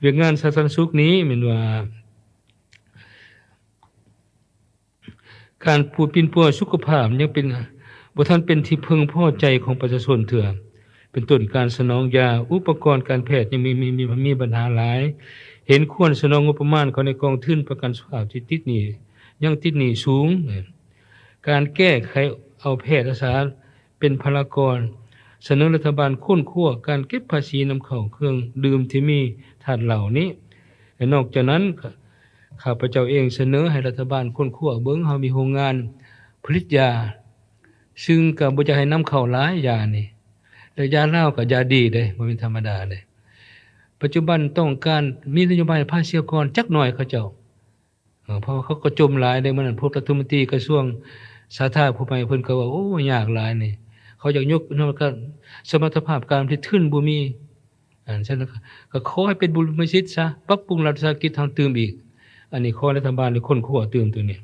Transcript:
ວຽກງານສາທາລະນະສຸກນີ້ແມ່ນວ່າ ການປູປິ່ນປົວສຸຂະພາບຍັງເປັນ ບໍ່ທັນເປັນທີ່ເພິ່ງພໍໃຈຂອງປະຊາຊົນເທື່ອ ເປັນຕົ້ນການສະໜອງຢາ, ອຸປະກອນການແພດຍັງມີ ມີ ມີ ມີບັນຫາຫຼາຍ, ເຫັນຄວນສະໜອງງົບປະມານເຂົ້າໃນກອງທຶນປະກັນສຸຂະພາບທີ່ຕິດໜີ້ ຍັງຕິດໜີ້ສູງ, ການແກ້ໄຂເອົາແພດອາສາເປັນພະລາກອນ, ສະເໜີລັດຖະບານຄົ້ນຄວ້າການເກັບພາສີນຳເຂົ້າເຄື່ອງດື່ມທີ່ມີທາດເຫຼົ້ານີ້. ແລະ ນອກຈາກນັ້ນ ຂ້າພະເຈົ້າເອງສະເໜີໃຫ້ລັດຖະບານຄົ້ນຄວ້າເບິ່ງ ເຮົາມີໂຮງງານຜະລິດຢາ ຊຶ່ງກໍບໍ່ຢາກໃຫ້ນຳເຂົ້າຫຼາຍຢານີ້ ແລະ ຢາລາວກໍຢາດີເດ້ ບໍ່ແມ່ນທຳມະດາເດ້. ປັດຈຸບັນຕ້ອງການມີນະໂຍບາຍພາສີອອກກ່ອນຈັກໜ່ອຍເຂົາເຈົ້າ ເອີ ເພາະວ່າເຂົາກໍຈົມຫຼາຍເດ້. ມື້ນັ້ນພວກລັດຖະມົນຕີກະຊວງສາທາລະນະສຸກຜູ້ໃໝ່ເພິ່ນກໍເວົ້າ ໂອ້ ຍາກຫຼາຍນີ້ ເຂົາຢາກຍົກ ສະມັດຕະພາບການຜະລິດທຶນບໍ່ມີ. ອັນຊັ້ນກໍ ກໍຂໍໃຫ້ເປັນບຸລິມະສິດຊະ ປັບປຸງລັດວິສາຫະກິດທາງຕື່ມອີກ. ອັນນີ້ຂໍລັດຖະບານໄດ້ຄົ້ນຄວ້າຕື່ມຕົວນີ້.